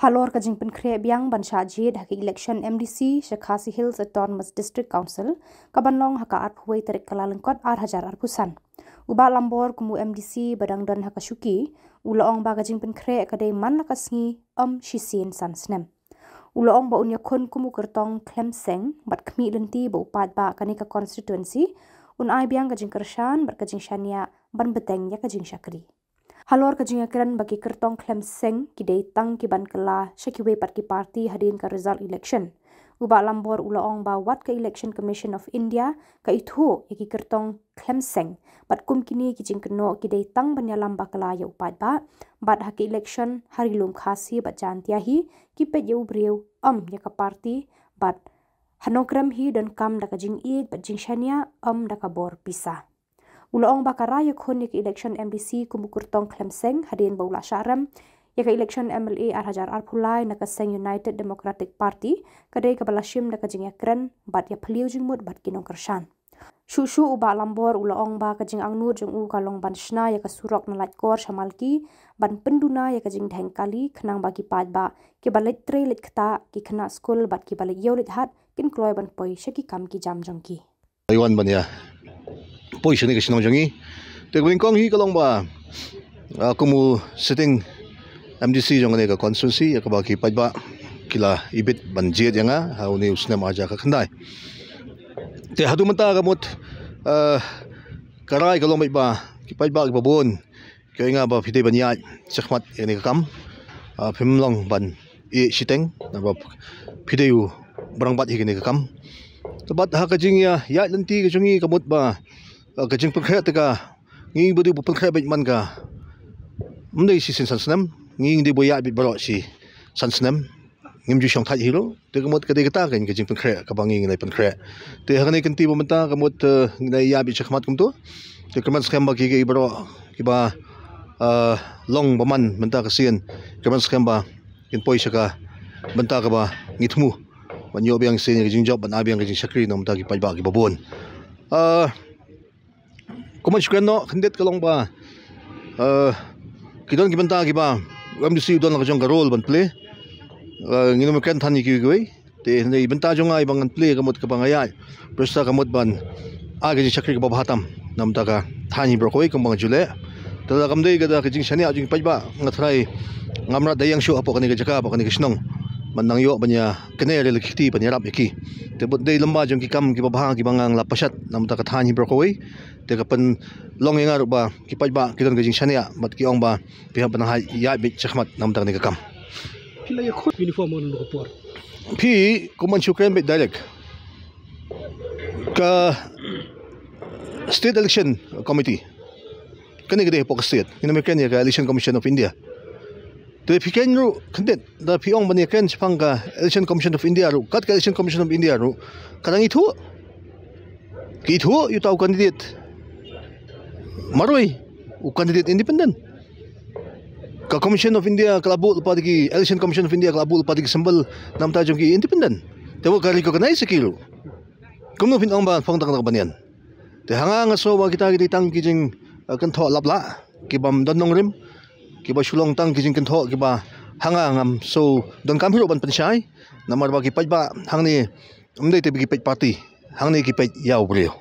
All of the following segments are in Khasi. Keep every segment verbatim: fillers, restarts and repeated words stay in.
Halor ka jingpynkhreh biang ban shah jied ha ka election M D C sha Khasi Hills Autonomous District Council, ka ban long ha ka arphew wei tarik Kyllalyngkot ar hajar arphew san, u Bah Lambor kum u M D C ba dang don ha ka shuki, u la ong ba ka jingpynkhreh ka dei man la ka sngi, ym shisien san snem. U la ong ba un ïakhun kum u kyrtong khlem seng bad khmih lynti ba u paidbah kane ka constituency un ai biang ka jingkyrshan bad ka jingshaniah ban bteng ïa ka jingshakri. Halor ka jingïakren ba ki kyrtong khlem seng ki dei tang ki ban kylla sha kiwei pat ki party hadien ka result election, u Bah Lambor u la ong ba wat ka Election Commission of India ka ithuh ïa ki kyrtong khlem seng, bad kum kine ki jingkynnoh ki dei tang ban ïalam bakla ïa u paidbah, bad ha ki election ha Ri Lum Khasi bad Jaintia hi ki peit ïa u briew, ym ïa ka party, bad ha Nongkrem hi donkam da ka jingïeit bad jingshaniah, ym da ka bor pisa. U la ong ba ka rai ïakhun ïa ka election M D C kum u kyrtong khlem seng hadien ba u la shah rem ïa ka election M L A ar hajar arphew lai na ka seng United Democratic Party ka dei kaba la shim da ka jingïakren bad ïaphylliew jingmut bad ki nongkyrshan. Shuh shuh u Bah Lambor u la ong ba ka jingangnud jong u ka long ban shna ïa ka surok na Laitkor sha Malki, ban pynduna ïa ka jingdheng kali khnang ba ki paidbah kiba leit trei leit ktah, ki khynnah skul bad kiba leit ïew leit hat kin kloi ban poi sha ki kam ki jam jong ki. Iwan ban ïa poi sha kane ka shnong jong ngi. Te ka nyngkong hi ka long ba, ah, kum u sitting M D C jong kane ka constituency ïa kaba ki paidbah ki la ibit ban jied ïa nga ha une u snem ar hajar khyndai. Te haduh mynta ka mut, ah, ka rai ka long beit ba ki paidbah kiba bun ki ong ïa nga ba phi dei ban ïaid shakhmat ïa kane ka kam. Ah, phim long ban ïeh shiteng, naba phi dei u bynriew bad hi kane ka kam. Te bad ha ka jingïa, ïaid lynti ka jong ngi ka mut ba, ah, ka jingpynkhreh te ka, ngi ba dei ba pynkhreh beit man ka, ym dei shisien san snem, ngi dei ba ïaid beit baroh shi san snem. Ngim ju shong thait hi ruh, te ka mut ka dei kata ka jingpynkhreh kaba ngi ngi la pynkhreh. Te ha kane ka kynti ba mynta ka mut, eh, ngi la ïaid beit shakhmat kumto. Te kyrmen skhem ba ki, ki baroh kiba, eh, long ba man mynta ka sien, kyrmen skhem ba kin poi sha ka bynta kaba ngi thmu ban ïoh biang sien ïa ka jingjop, ban ai biang ka jingshakri na ka bynta ki paidbah kiba bun. Eh, Kumban shu kren noh, khyndiat ka long ba, eh, ki don ki bynta kiba u M D C u don la ka jong ka role ban play. Eh, ngin ym kren than ïa kiwei kiwei. Te hynrei bynta jong nga iba ngan play ka mut kaba nga ïaid, bad sa ka mut ban ai ka jingshakri kaba bha tam na ka bynta ka thaiñ hi baroh kawei kumba nga ju leh. Te lada kam dei ka da ka jingshaniah jong ki paidbah, nga tharai ngam rat da ïeng shuh hapoh kane ka jaka, hapoh kane ka shnong, ban nang ïoh ban ïa kane re la ki kti ban ïarap ïa ki. Te bad dei lem bad jong ki kam kiba bha kiba nga la pynshad na ka bynta ka thaiñ hi baroh kawei. Te ka pynlong ïa nga ruh ba ki paidbah ki don ka jingshaniah bad ki ong ba phi hap ban ïaid beit shakhmat na ka bynta kane ka kam. Phi la ïakhun uniform ha kano ka por? Phi, kumban shu kren beit direct, ka State Election Committee, kane ka dei hapoh ka state, ngin ym kren ïa ka Election Commission of India. Te phi kren ruh khyndiat, da phi ong ban ïa kren shaphang ka Election Commission of India ruh, kat ka Election Commission of India ruh ka dang ithuh, ka ithuh ïa uta u candidate marwei, u candidate independent. Ka Commission of India ka la buh lypa da ki, Election Commission of India ka la buh lypa da ki symbol na ka bynta jong ki independent. Te wat ka recognize ïa ki ruh. Kumno phin ong ba phong tang tang ban ïeng? Te ha nga nga sngew ba kita ki dei tang ki jing, eh, kynthoh lap lah, ki bym don nongrim, kiba shu long tang ki jingkynthoh kiba ha nga ngam sngew donkam hi ruh ban pynshai. Namar ba ki paidbah hangne ym dei te ba ki peit party, hangne ki peit ïa u briew.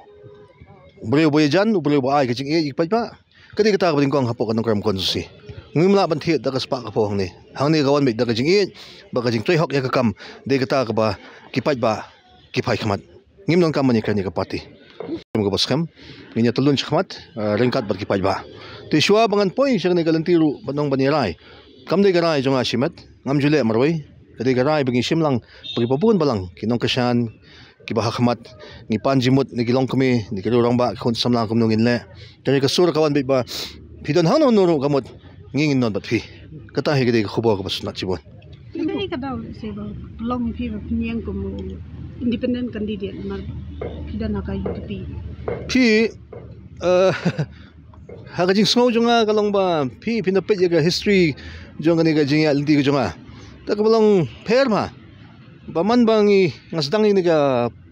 U briew ba ïajan, u briew ba ai ka jingïeit ïa ki paidbah. Ka dei kata kaba nyngkong hapoh ka Nongkrem constituency. Ngim lah ban thied da ka spah ka phew hangne. Hangne ka wan beit da ka jingïeit bad ka jingtrei hok ïa ka kam. Dei kata kaba ki paidbah ki phai khmat. Ngim donkam ban ïakren ïa ka party. Kum kaba skhem, ngin ïa tylli shakhmat, eh, ryngkat bad ki paidbah. Te shuwa ba ngan poi sha kane ka lynti ruh ban ong ban ïa rai, kam dei ka rai jong nga shimet, ngam ju leh marwei. Ka dei ka rai ba ngi shim lang bad kiba bun balang, ki nongkyrshan kiba ha khmat, ngi pan jingmut na ki longkmie, na ki rangbah, ki khun samla kumno ngin leh. Te ka sur ka wan beit ba phi don hangno hangno ruh ka mut ngi ngin don bad phi. Kata hi ka dei ka khubor kaba sngewtynnat shibun. Phi ka dei ka daw lehse ba long phi ba pynïeng kum u independent candidate namar phi don ha ka U D P. Phi, eh, ha ka jingsngew jong nga ka long ba phi, phin da peit ïa ka history jong kane ka jingïaid lynti ka jong nga. Te kaba long pher bha. Ba man ba ngi, nga sdang ïa kane ka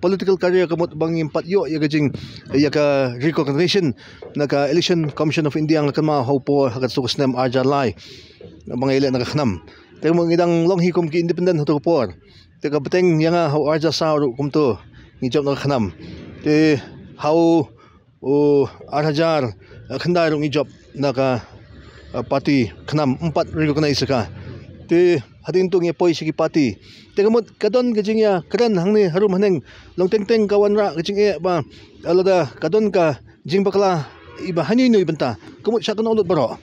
political career ka mut ba ngim pat ïoh ïa ka jing, ïa ka recognition na ka Election Commission of India, nga kynmaw ha u por ha ka snem ar hajar lai ba nga ïaleh na ka KHNAM. Te mo ngi dang long hi kum ki independent ha kato ka por. Te ka bteng ïa nga ha u ar hajar saw ruh kumto ngi jop na ka KHNAM. Te ha u ar hajar khyndai ruh ngi jop na ka, eh, party KHNAM, ym pat recognize ïa ka. Te hadien to ngi poi sha ki party. Te ka mut ka don ka jingïakren hangne harum haneng, long teng teng ka wanrah ka jingeh ba, eh, lada ka don ka jingbakla iba ha ino ino i bynta, ka mut shah kynnoh lut baroh.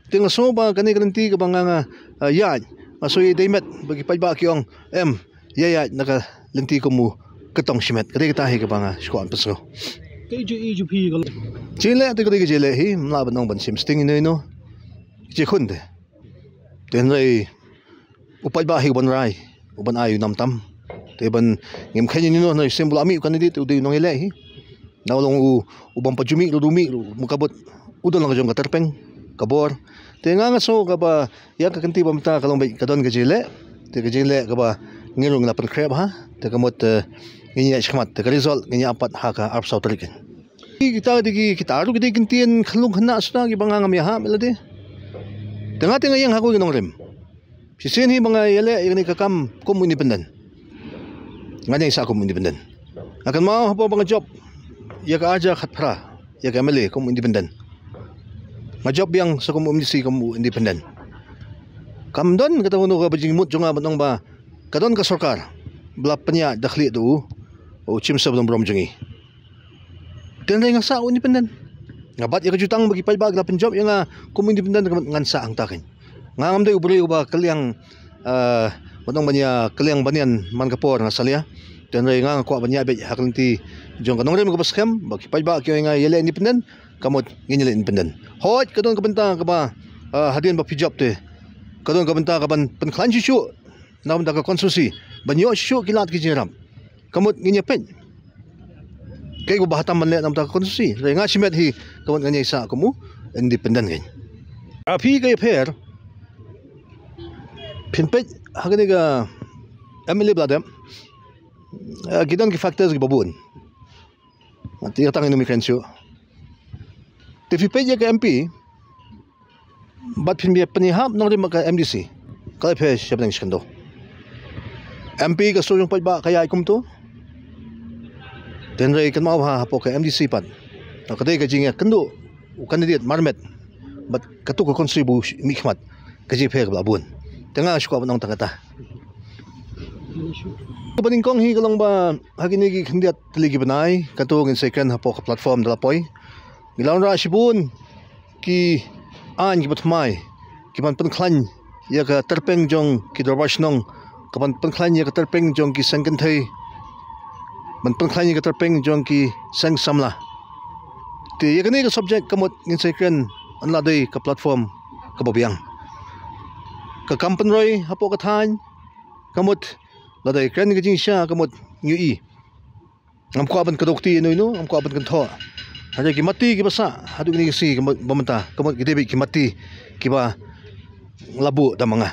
Te nga sngew ba kane ka lynti kaba nga, nga, eh, ïaid, nga sngew ïa dei met ba ki paidbah ki ong, em, ïa ïaid na ka lynti kum u kyrtong shimet. Ka dei kata hi kaba nga shu kwah ban pynsngew. Ka iju iju phi ka. Jingïaleh te ka dei ka jingïaleh hi, ym lah ban ong ban shim sting ino ino. Ka jingkhun te. Te hynrei u paidbah hi u ban rai, u ban ai u nam tam. Te ban ngim kheiñ ino ino, hynrei shisien ba u la mih u candidate u dei u nongïaleh hi. Nga long u, u bym pat ju mih ruh, ruh mih ruh, mo ka mut u don la ka jong ka tyrpeng, ka bor. Te nga nga sngew kaba ïa ka kynti ba mynta ka long beit ka don ka jingïaleh. Te ka jingïaleh kaba ngi ruh ngi la pynkhreh bha. Te ka mut, eh, ngin ïaid shakhmat, te ka result ngin ïa ap pat ha ka arphew saw tarik. Kita, kita ruh ki dei ki ktien khyllung khynnah suda kiba nga ngam ïahap lade. Te nga te nga ïeng ha kawei ka nongrim. Shisien hi ba nga ïaleh ïa kane ka kam kum independent. Nga ïeng sah kum independent. Nga kynmaw hapoh ba nga jop ïa ka ar hajar khatphra ïa ka M L A kum independent. Nga jop biang sa kum u M D C kum u independent. Kam don kata kano kaba jingmut jong nga ban ong ba ka don ka sorkar ba la pynïaid da khlieh da u, u Chief Minister ba don burom jong ngi. Te hynrei nga sah u independent. Nga bat ïa ka jutang ba ki paidbah ki la pynjop ïa nga kum independent, ngan sah hangta kein. Nga ngam dei u briew uba kylliang, eh, ban ong ban ïa kylliang banïan man ka por nga salia. Te hynrei nga nga kwah ban ïaid beit ha ka lynti jong ka nongrim kaba skhem, ba ki paidbah ki ong ïa nga ïaleh independent, ka mut ngin ïaleh independent. Hooid ka don ka bynta kaba, eh, hadien ba phi jop te ka don ka bynta kaban pynkhlaiñ shuh shuh na ka bynta ka constituency, ban ïoh shuh shuh ki lad ki jingïarap. Ka mut ngin ïa peit kaei kaba ha tam ban leh na ka bynta ka constituency. Hynrei nga shimet hi ka mut ngan ïaid sah kum u independent kein. Ha phi ka ïapher, phin peit ha kane ka M L A ba la dep, eh, ki don ki factors kiba bun. Te ïa ka tang ïa u nongmihkhmat shuh. Te phi peit ïa ka M P bad phin ïa pynïahap nongrim ka M D C, ka la pher sha bneng sha khyndew. M P ka shu jong paidbah ka ïaid kumto. Te hynrei kynmaw bha hapoh ka M D C pat, ka dei ka jingïakynduh u candidate marmet bad kato ka constituency ba u mihkhmat, ka jingpher kaba la bun. Te nga shu kwah ban ong tang kata. Kaba nyngkong hi ka long ba ha kine ki khyndiat tylli ki bnai, kato ngin sa ïakren hapoh ka platform da la poi. Ngi la wanrah shibun ki aiñ kiba thymmai kiban pynkhlaiñ ïa ka tyrpeng jong ki dorbar shnong, kaban pynkhlaiñ ïa ka tyrpeng jong ki seng kynthei, ban pynkhlaiñ ïa ka tyrpeng jong ki seng samla. Te ïa kane ka subject ka mut ngin sa ïakren ynda la dei ka platform kaba biang. Ka kam pynroi hapoh ka thaiñ ka mut, la dei kren ka jingshisha ka mut ngi ïohi. Ngam kwah ban kdew kti ïano ïano, ngam kwah ban kynthoh. Hynrei ki matti kiba sah haduh kine ki sngi kiba mynta ka mut ki dei beit ki matti kiba la buh da ma nga.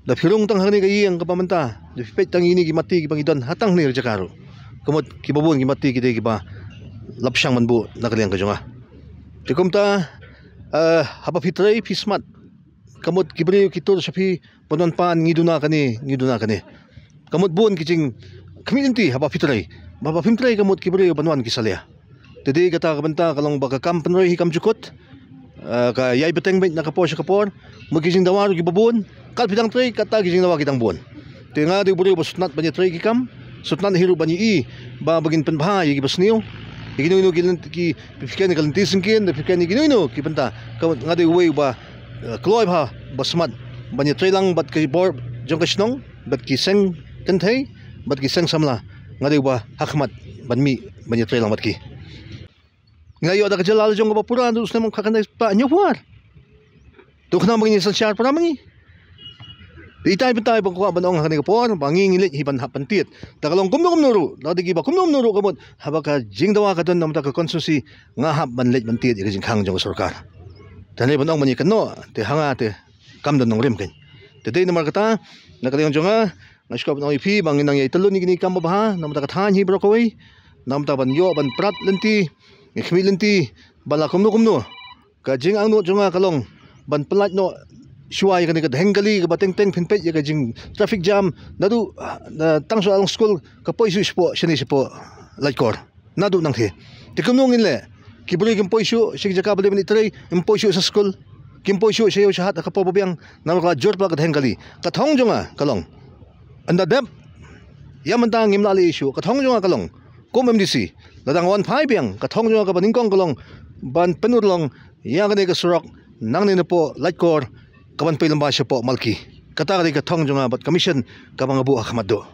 Da phi rung tang ha kane ka ïing kaba mynta, da phi peit tang ïa kine ki matti kiba ngi don ha tang hane ka jaka ruh, ka mut kiba bun ki matti ki dei kiba la pyrshang ban buh na ka liang ka jong nga. Te kumta, eh, haba phi trei phi smat. Ka mut ki briew ki tur sha phi ban wan pan, ngi duna kane, ngi duna kane. Ka mut bun ki jingkhmih lynti haba phi trei. Ba haba phim trei ka mut ki briew ban wan ki salia. Te dei kata ka bynta ka long ba ka kam pynroi hi kam ju kut. Eh, ka ïai bteng beit na ka por sha ka por. Mut ki jingdawa ruh kiba bun, kat phi dang trei kata ki jingdawa ki dang bun. Te nga dei u briew ba sngewtynnat ban ïatrei ki kam, sngewtynnat hi ruh ban ïohi ba, ba ngin pynbha ïa kiba sniew. Ïa kino kino ki lynti ki, phi kren ïa ka lynti syngkien, phi kren ïa kino kino ki bynta. Ka, nga dei uwei uba, eh, kloi bha, ba smat ban ïatrei lang bad ki bor jong ka shnong, bad ki seng kynthei, bad ki seng samla. Nga dei uba ha khmat ban mih ban ïatrei lang bad ki. Nga ïoh da ka jylla la jong kaba pura, haduh u snem ong ka kane pat hynñiewphew ar. Te khnang ba ngin ïa synshar para ma ngi. Te itai batai ba nga kwah ban ong ha kane ka por ba ngi ngi leit hi ban hap ban tied. Te ka long kumno kumno ruh, lada ki ba kumno kumno ruh ka mut, haba ka jingdawa ka don na ka bynta ka constituency, nga hap ban leit ban tied ïa ka jingkhang jong ka sorkar. Te hynrei ban ong ban ïa kynnoh, te ha nga te kam don nongrim kein. Te dei namar kata, na ka liang jong nga, nga shu kwah ban ong ïa phi ba ngin nang ïai tylli ïa kine ki kam babha na ka bynta ka thaiñ hi baroh kawei. Na ka bynta ban ïoh ban prat lynti, ngi khmih lynti ba la kumno kumno. Ka jingangnud jong nga ka long ban pyllait noh shuwa ïa kane ka dheng kali kaba teng teng phin peit ïa ka jing traffic jam naduh, ah, tang shuwa long skul ka poi shuh shapoh shane shapoh Laitkor. Naduh nangthe te kumno ngin leh? Ki briew kim poi shuh sha ki jaka ba leh ban ïatrei, kim poi shuh sha skul, kim poi shuh sha ïew sha hat ha ka por ba biang namar ka la jur palat ka dheng kali. Ka thong jong nga ka long, ynda dep ïa mynta ngim lah leh issue, ka thong jong nga ka long kum M D C, lada nga wan phai biang, ka thong jong nga kaba nyngkong ka long ban pynurlong ïa kane ka surok nangne napoh Laitkor kaban poi lyngba shapoh Malki. Kata ka dei ka thong jong nga bad ka mission kaba nga buh ha khmat duh.